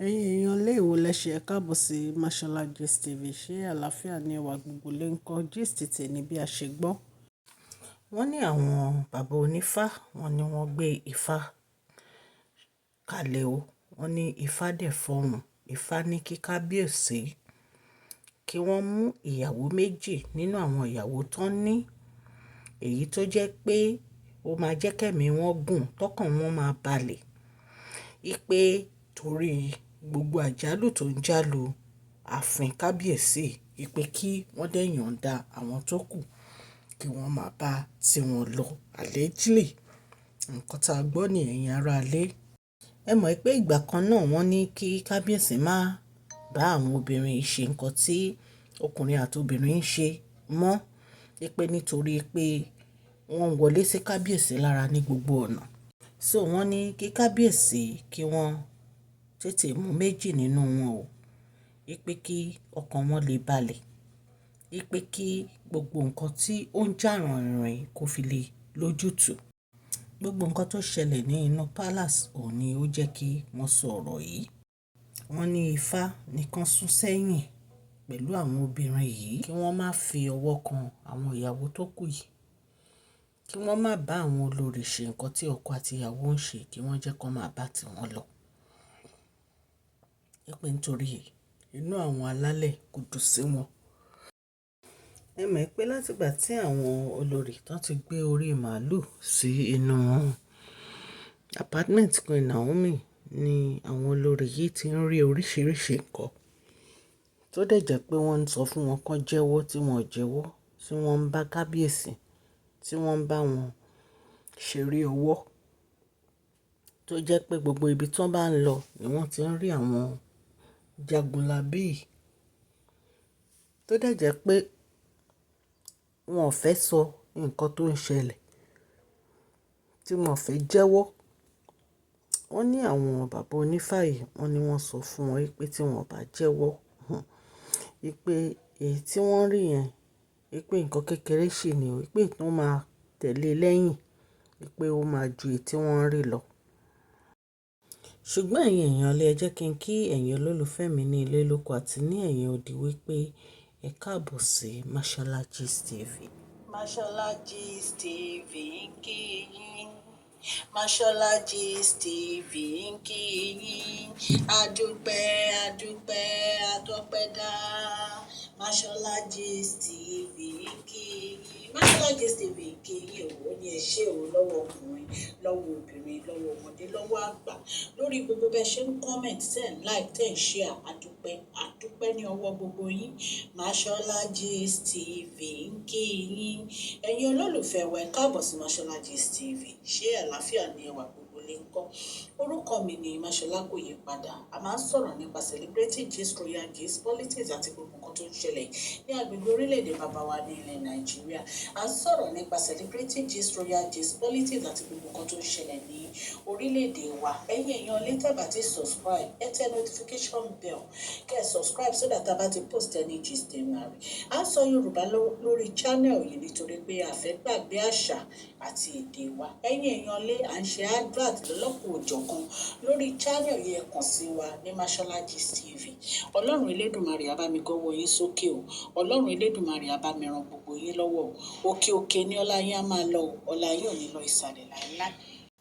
Ẹ̀yin èèyàn ilé ìwò lẹ́ṣẹ káàbọ̀ sí Mashola Gist TV. Ṣé àlàáfíà ni ẹwà gbogbo lè ń kọ́ gist tèmi bí a ṣe gbọ́. Wọ́n ní àwọn bàbá onífá, wọ́n ní wọ́n gbé ifá kalẹ̀ o. Wọ́n ní ifá dẹ̀ fọhùn. Ifá ní kí kábíyèsí kí wọ́n mú ìyàwó méjì nínú àwọn ìyàwó tó ní, èyí tó jẹ́ pé ó máa jẹ́ kẹ́mi wọ́n gùn, tọkàn wọn máa balẹ̀. Wípé torí gbogbo àjálù tó ń jálù ààfin kábíyèsí, wípé kí wọ́n dẹ̀ yọ̀ǹda àwọn tó kù kí wọ́n máa bá tí wọn lọ allegedly. Nǹkan tá a gbọ́ ní ẹ̀yin ará ilé. Ẹ mọ̀ pé ìgbà kan náà wọ́n ní kí kábíyèsí má bá àwọn obìnrin ṣe nǹkan tí ọkùnrin àti obìnrin ń ṣe mọ́. Wípé nítorí pé wọ́n ń wọlé sí kábíyèsí lára ní gbogbo ọ̀nà. So wọ́n ní kí kábíyèsí kí wọ́n tètè mú méjì nínú wọn o. Wípé kí ọkàn wọn lè balẹ̀. Wípé kí gbogbo nǹkan tí ó ń jà rìnrìn kó fi lè lójútùú. Gbogbo nǹkan tó ṣẹlẹ̀ ní inú palace òun ni ó jẹ́ kí wọ́n sọ ọ̀rọ̀ yìí. Wọ́n ní ifá nìkan sún sẹ́yìn pẹ̀lú àwọn obìnrin yìí kí wọ́n má fi ọwọ́ kan àwọn ìyàwó tó kù yìí, kí wọ́n má bá àwọn olórí ṣe nǹkan tí ọkọ àti ìyàwó ń ṣe, kí wọ́n jẹ́ kó máa bá tí wọn lọ. Wípé nítorí inú àwọn alálẹ̀ kò dùn sí wọn. Ẹ mọ̀ pé láti ìgbà tí àwọn olórí tán ti gbé orí màlúù sí inú apartment Queen Naomi ni àwọn olórí yìí tí ń rí oríṣìíríṣìí nǹkan. Tó dẹ̀ jẹ́ pé wọ́n ń sọ fún wọn kó jẹ́wọ́ tí wọ́n ò jẹ́wọ́, tí wọ́n ń bá kábíyèsí, tí wọ́n ń bá wọn ṣeré ọwọ́. Tó jẹ́ pé gbogbo ibi tí wọ́n bá ń lọ ni wọ́n ti ń rí àwọn jagunlabi. Tó dẹ̀ jẹ́ pé wọn ò fẹ́ sọ nǹkan tó ń ṣẹlẹ̀, tí wọ́n ò fẹ́ jẹ́wọ́. Wọ́n ní àwọn bàbá onífá yìí, wọ́n ní wọ́n sọ fún wọn wípé tí wọ́n ò bá jẹ́wọ́, wípé èyí tí wọ́n rí yẹn, wípé nǹkan kékeré sì ni o, wípé tó máa tẹ̀lé lẹ́yìn, wípé ó máa ju èyí tí wọ́n rí lọ. Ṣùgbọ́n ẹ̀yin èèyàn lé, ẹ jẹ́ kí n kí ẹ̀yin olólùfẹ́ mi ní ilé lóko àti ní ẹ̀yìn odi wípé ẹ káàbọ̀ sí Mashola Gist TV. Mashola Gist TV ń kí yín. Mashola Gist TV ń kí yín. Adúpẹ́, adúpẹ́, atọ́pẹ́dá. Mashola Gist TV ń kí yín. Mashola Gist TV ń kí yín o. Ó ní ẹ ṣé o lọ́wọ́ ọkùnrin, lọ́wọ́ obìnrin, lọ́wọ́ ọmọdé, lọ́wọ́ àgbà. Lórí gbogbo bẹ́ẹ̀ ṣe ń comment, ten like, ten share. Adúpẹ́, adúpẹ́ ní ọwọ́ gbogbo yín. Mashola Gist TV ń kí yín. Ẹ̀yin olólùfẹ́ wa, ẹ káàbọ̀ sí Mashola Gist TV. Ṣé àlàáfíà ni ẹwà gbogbo lè ń kọ́? Orúkọ mi ni Mashola, kò yí padà. A máa ń sọ̀rọ̀ nípa celebrity gist, royal gist, politics àti gbogbo nǹkan tó ń ṣẹlẹ̀ ní agbègbè orílẹ̀-èdè bàbá wa ní ilẹ̀ Nàìjíríà. A ń sọ̀rọ̀ nípa celebrity gist, royal gist, politics àti gbogbo nǹkan tó ń ṣẹlẹ̀ ní orílẹ̀-èdè wa. Ẹ̀yin èèyàn lè tẹ́ bá ti subscribe, ẹ tẹ notification bell, kẹ́ ẹ subscribe so that a bá ti post any gist, ẹ máa rí. A ń sọ Yorùbá lórí channel yìí nítorí pé a fẹ́ gbàgbé àṣà àti èdè wa. Ẹ̀yin èèyàn lé, à ń ṣe advert lọ́lọ́kùn òjọ̀kan lórí channel yìí. Ẹ kàn sí wa ní Mashola Gist TV. Ọlọ́run Elédùmarè á bá mi gọ́wọ́ yín sókè o. Ọlọ́run Elédùmarè á bá mi ran gbogbo yín lọ́wọ́ o. Òkè òkè ní ọlá yín á máa lọ o. Ọlá yín ò ní lọ ìsàlẹ̀ láéláé.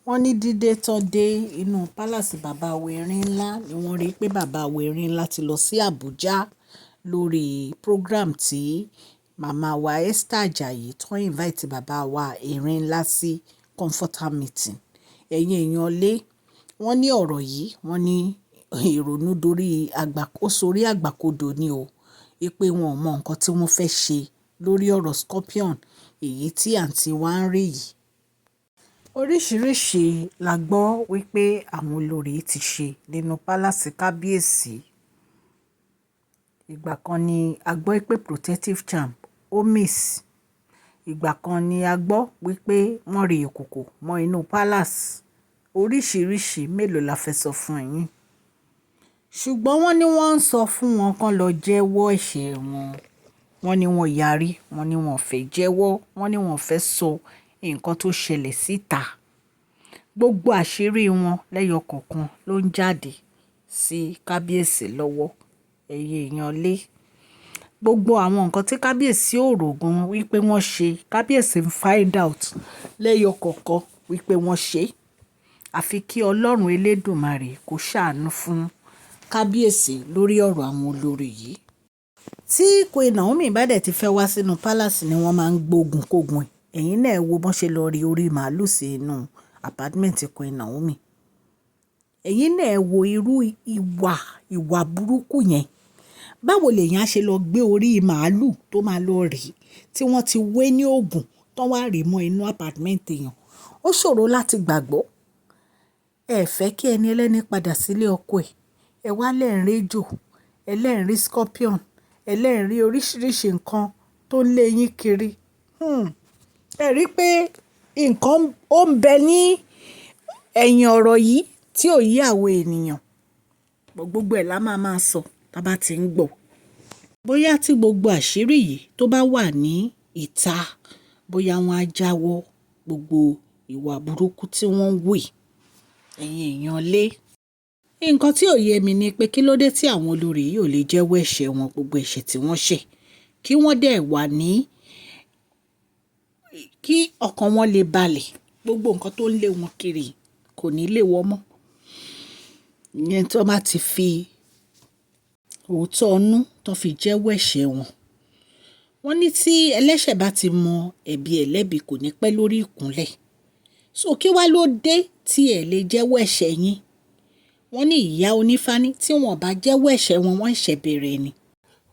Wọ́n ní dídé tó dé inú palace bàbá wa Erin Ńlá ni wọ́n rí pé bàbá wa Erin Ńlá ti lọ sí Abuja lórí program tí màmá wa Esther Ajayi tó invite bàbá wa Erin Ńlá sí comforter meeting. Ẹ̀yin èèyàn lé, wọ́n ní ọ̀rọ̀ yìí, wọ́n ní ìrònú dorí àgbà, ó sorí àgbàkodò ni o. Wípé wọn ò mọ nǹkan tí wọ́n fẹ́ ṣe lórí ọ̀rọ̀ scorpion èyí tí àǹtí wa ń rí yìí. Oríṣìíríṣìí la gbọ́ wípé àwọn olórí ti ṣe nínú palace kábíyèsí. Ìgbà kan ni a gbọ́ pé protective charm ó miss. Ìgbà kan ni a gbọ́ wípé wọ́n rí ìkòkò mọ́ inú palace. Oríṣìíríṣìí mélòó la fẹ́ sọ fún yín. Ṣùgbọ́n wọ́n ní wọ́n ń sọ fún wọn kó lọ jẹ́wọ́ ẹ̀ṣẹ̀ wọn. Wọ́n ní wọ́n yarí, wọ́n ní wọ́n fẹ́ jẹ́wọ́, wọ́n ní wọ́n fẹ́ sọ nǹkan tó ṣẹlẹ̀ síta. Gbogbo àṣírí wọn lẹ́yọ kọ̀ọ̀kan ló ń jáde sí kábíyèsí lọ́wọ́. Ẹ̀yin èèyàn lé, gbogbo àwọn nǹkan tí kábíyèsí ò rò gan wípé wọ́n ṣe, kábíyèsí ń find out lẹ́yọ kọ̀ọ̀kan wípé wọ́n ṣe. Àfi kí Ọlọ́run Elédùmarè kó ṣàánú fún kábíyèsí lórí ọ̀rọ̀ àwọn olórí yìí. Tí Queen Naomi bá dẹ̀ ti fẹ́ wá sínú palace ni wọ́n máa ń gbógun kógun ẹ̀. Ẹ̀yin náà ẹ wo bọ́n ṣe lọ rí orí màálù sí inú apartment Queen Naomi. Ẹ̀yin náà ẹ wo irú ìwà burúkú yẹn. Báwo lèèyàn á ṣe lọ gbé orí màálù tó máa lọ rí tí wọ́n ti wé ní òògùn tó wá rí mọ́ inú apartment èèyàn? Ó ṣòro láti gbàgbọ́. Ẹ fẹ́ kí ẹni ẹlẹ́ni padà sílé ọkọ ẹ̀. Ẹ wá lẹ́ ń rí ejò, ẹ lẹ́ ń rí scorpion, ẹ lẹ́ ń rí oríṣìíríṣìí nǹkan tó ń lé yín kiri. Ẹ rí pé nǹkan ó ń bẹ ní ẹ̀yìn ọ̀rọ̀ yìí tí ò yé àwọn ènìyàn. Gbogbo ẹ̀ la máa máa sọ tí a bá ti ń gbọ́. Bóyá tí gbogbo àṣírí yìí tó bá wà ní ìta, bóyá wọ́n á jáwọ́ gbogbo ìwà burúkú tí wọ́n ń wù. Ẹ̀yin èèyàn lé. Nǹkan tí ò yé mi ni pé kí ló dé tí àwọn olórí yìí ò lè jẹ́wọ́ ẹ̀ṣẹ̀ wọn, gbogbo ẹ̀ṣẹ̀ tí wọ́n ṣẹ̀, kí wọ́n dẹ̀ wà ní, kí ọkàn wọn lè balẹ̀. Gbogbo nǹkan tó ń lé wọn kiri kò ní lé wọn mọ́. Ìyẹn tí wọ́n bá ti fi òótọ́ inú tó fi jẹ́wọ́ ẹ̀ṣẹ̀ wọn. Wọ́n ní tí ẹlẹ́ṣẹ̀ bá ti mọ ẹ̀bi ẹ̀ lẹ́bi kò ní pẹ́ lórí ìkúnlẹ̀. So kí wá ló dé tí ẹ lè jẹ́wọ́ ẹ̀ṣẹ̀ yín? Wọ́n ní ìyá onífá ní tí wọ́n bá jẹ́wọ́ ẹ̀ṣẹ̀ wọn, wọ́n ṣẹ̀ bẹ̀rẹ̀ ni.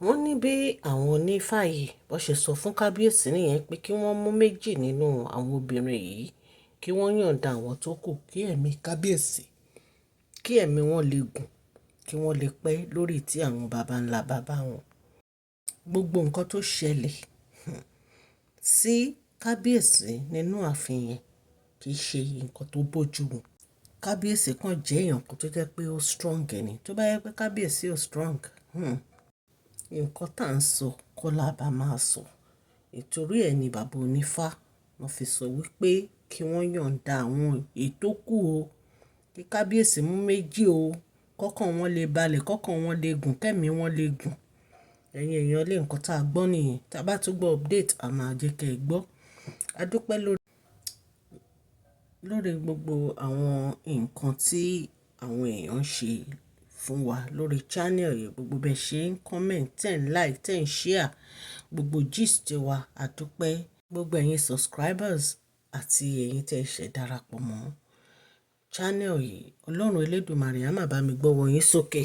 Wọ́n ní bí àwọn onífá yìí bó ṣe sọ fún kábíyèsí nìyẹn pé kí wọ́n mú méjì nínú àwọn obìnrin yìí, kí wọ́n yọ̀ǹda àwọn tó kù, kí ẹ̀mí kábíyèsí, kí ẹ̀mí wọn lè gùn, kí wọ́n lè pẹ́ lórí tí àwọn baba ńlá bàbá wọn. Gbogbo nǹkan tó ṣẹlẹ̀ sí kábíyèsí nínú ààfin yẹn kì í ṣe nǹkan tó bójú mu. Kábíyèsí kan jẹ́ èèyàn kan tó jẹ́ pé ó strong ni. Tó bá jẹ pé kábíyèsí ò strong, nǹkan tá ń sọ kọ́ la bá máa sọ. Nítorí ẹ ní bàbá onífá wọ́n fi sọ wípé kí wọ́n yọ̀ǹda àwọn èyí tó kù o, kí kábíyèsí mú méjì o, kọ́kàn wọn lè balẹ̀, kọ́kàn wọn lè gùn, kẹ́mi wọn lè gùn. Ẹ̀yin èèyàn lé, nǹkan tá a gbọ́ nìyẹn. Tí a bá tún gbọ́ update, a máa jẹ́ kí ẹ gbọ́. A dúpẹ́ lórí gbogbo àwọn nǹkan tí àwọn èèyàn ń ṣe fún wa lórí channel yìí. Gbogbo bẹ́ẹ̀ ṣe ń comment, ten like, ten share, gbogbo gist wa, a dúpẹ́. Gbogbo ẹ̀yin subscribers àti ẹ̀yin tí ẹ ṣẹ̀ darapọ̀ mọ́ channel yìí, Ọlọ́run Elédùmarè á máa bá mi gbọ́wọ́ yín sókè.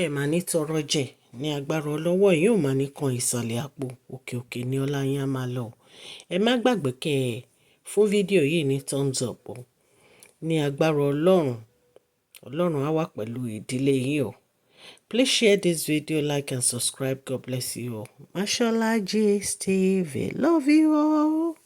Ẹ máa ní tọrọ jẹ ní agbára ọlọ́wọ́ yìí ò máa ní kan ìsàlẹ̀ àpò, òkè òkè ní ọlá yín á máa lọ. Ẹ má gbàgbé kí ẹ fún fídíò yìí ní thumbs up o. Ní agbára Ọlọ́run, Ọlọ́run á wà pẹ̀lú ìdílé yín o. Please share this video, like and subscribe. God bless you all. Mashola Gist TV. Love you all.